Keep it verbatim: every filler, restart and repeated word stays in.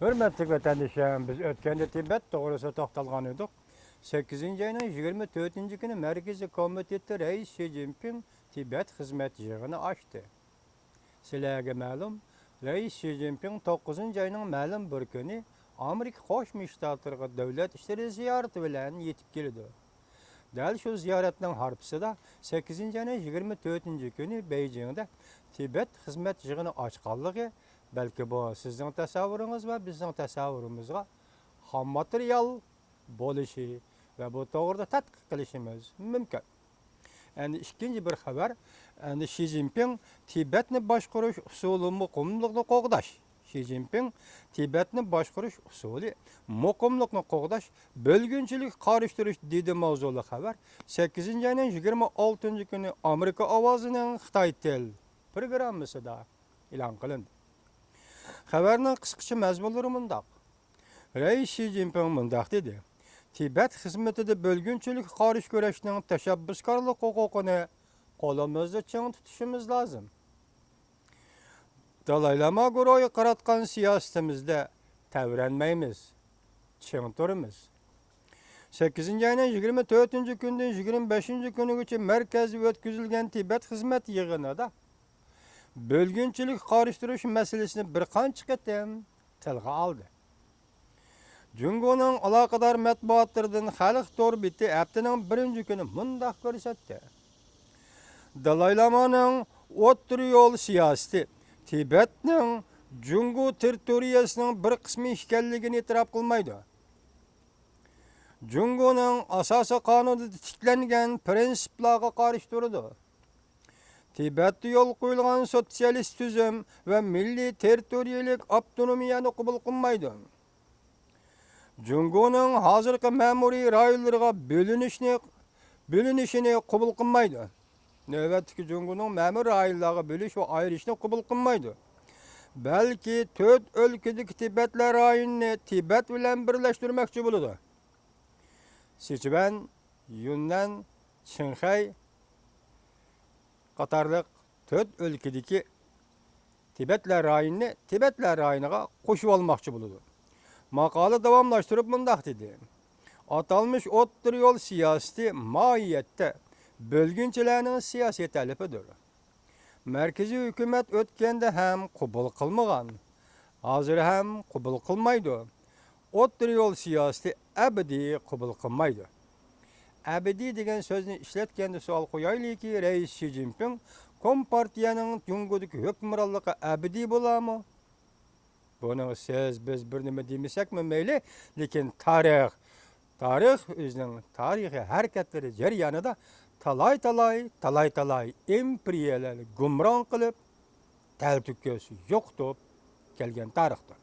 ھۆرمەتلىك ۋەتەندىشىم، بىز ئۆتكەندە تىبەت توغرىسىدا توختالغان ئىدۇق. سەككىزىنچى ئاينىڭ يىگىرمە تۆتىنچى كۈنى مەركىزىي كومىتېتتا رەئىس شى جىنپىڭ تىبەت خىزمەت يىغىنى ئاچتى. سىلەرگە مەلۇم، رەئىس شى جىنپىڭ توققۇزىنچى ئاينىڭ مەلۇم بىر كۈنى ئامېرىكا قوشما شتاتلىرىغا دۆلەت ئىشلىرى زىيارىتى بىلەن يېتىپ كېلىدۇ. دەل شۇ زىيارەتنىڭ ھارپىسىدا سەككىزىنچى ئاينىڭ يىگىرمە تۆتىنچى كۈنى بېيجىڭدا تىبەت خىزمەت يىغىنى ئاچقانلىقى، بەلكى بۇ سىزنىڭ تەسەۋۋۇرىڭىز ۋە بىزنىڭ تەسەۋۋۇرىمىزغا خام ماتېرىيال بولۇشى ۋە بۇ توغرىدا تەتقىق قىلىشىمىز مۇمكىن. ئەمدى ئىككىنچى بىر خەۋەر، ئەمدى شى جىنپىڭ تىبەتنى باشقۇرۇش ئۇسۇلى مۇقىملىقنى قوغداش. شى جىنپىڭ تىبەتنى باشقۇرۇش ئۇسۇلى مۇقىملىقنى قوغداش، بۆلگۈنچىلىككە قارشى تۇرۇش دېدى ماۋزۇلۇق خەۋەر سەككىزىنچى ئاينىڭ يىگىرمە ئالتىنچى كۈنى ئامېرىكا ئاۋازىنىڭ خىتاي تىل پروگراممىسىدا ئېلان قىلىندى. خەۋەرنىڭ قىسقىچە مەزمۇنلىرى مۇنداق. رەئىس شى جىنپىڭ مۇنداق دېدى: تىبەت خىزمىتىدە بۆلگۈنچىلىككە قارشى كۈرەشنىڭ تەشەببۇسكارلىق ھوقۇقىنى قولىمىزدا چىڭ تۇتۇشىمىز لازىم. دالاي لاما گۇرۇھىغا قاراتقان سىياسىتىمىزدە تەۋرەنمەيمىز، چىڭ تۇرىمىز. سەككىزىنچى ئاينىڭ يىگىرمە تۆتىنچى كۈنىدىن يىگىرمە بەشىنچى كۈنىگىچە مەركەزدە ئۆتكۈزۈلگەن تىبەت خىزمەت يىغىنىدا بۆلگۈنچىلىككە قارشى تۇرۇش مەسىلىسىنى بىر قانچە قېتىم تىلغا ئالدى. جۇڭگونىڭ ئالاقىدار مەتبۇئاتلىرىدىن خەلق تور بېتى ھەپتىنىڭ بىرىنچى كۈنى مۇنداق كۆرسەتتى: دالاي لامانىڭ ئوتتۇرا يول سىياسىتى تىبەتنىڭ جۇڭگو تېررىتورىيەسىنىڭ بىر قىسمى ئىكەنلىكىنى ئېتىراپ قىلمايدۇ. جۇڭگونىڭ ئاساسىي قانۇنىدا تىكلەنگەن پىرىنسىپلارغا قارشى تۇرىدۇ. تىبەتتە يولغا قويۇلغان سوتسىيالىست تۈزۈم ۋە مىللىي تېررىتورىيەلىك ئاپتونومىيەنى قوبۇل قىلمايدۇ. جۇڭگونىڭ ھازىرقى مەمۇرىي رايونلىرىغا بۆلۈنۈشنى، بۆلۈنۈشىنى قوبۇل قىلمايدۇ. نۆۋەتتىكى جۇڭگونىڭ مەمۇرىي رايونلارغا بۆلۈش ۋە ئايرىشنى قوبۇل قىلمايدۇ. بەلكى تۆت ئۆلكىدىكى تىبەتلەر رايونىنى تىبەت بىلەن بىرلەشتۈرمەكچى بولىدۇ. سىچۈەن، يۈننەن، چىڭخەي قاتارلىق تۆت ئۆلكىدىكى تىبەتلەر رايونىنى تىبەتلەر رايونىغا قوشۇۋالماقچى بولىدۇ. ماقالە داۋاملاشتۇرۇپ مۇنداق دېدى: ئاتالمىش ئوتتۇرا يول سىياسىتى ماھىيەتتە بۆلگۈنچىلەرنىڭ سىياسىي تەلىپىدۇر. مەركىزىي ھۆكۈمەت ئۆتكەندە ھەم قوبۇل قىلمىغان، ھازىر ھەم قوبۇل قىلمايدۇ. ئوتتۇرا يول سىياسىتى ئەبەدىي قوبۇل قىلمايدۇ. ئەبەدىي دېگەن سۆزنى ئىشلەتكەندە سوئال قويايلىكى، رەئىس شى جىنپىڭ، كومپارتىيەنىڭ جۇڭگودىكى ھۆكۈمرانلىقى ئەبەدىي بولامۇ؟ بۇنىڭغا سىز، بىز بىر نېمە دېمىسەكمۇ مەيلى، لېكىن تارىخ، تارىخ ئۆزىنىڭ تارىخىي ھەرىكەتلىرى جەريانىدا تالاي-تالاي، تالاي-تالاي ئىمپېرىيەلەرنى گۇمران قىلىپ، تەلتۆكۈس يوقىتىپ كەلگەن تارىختۇر.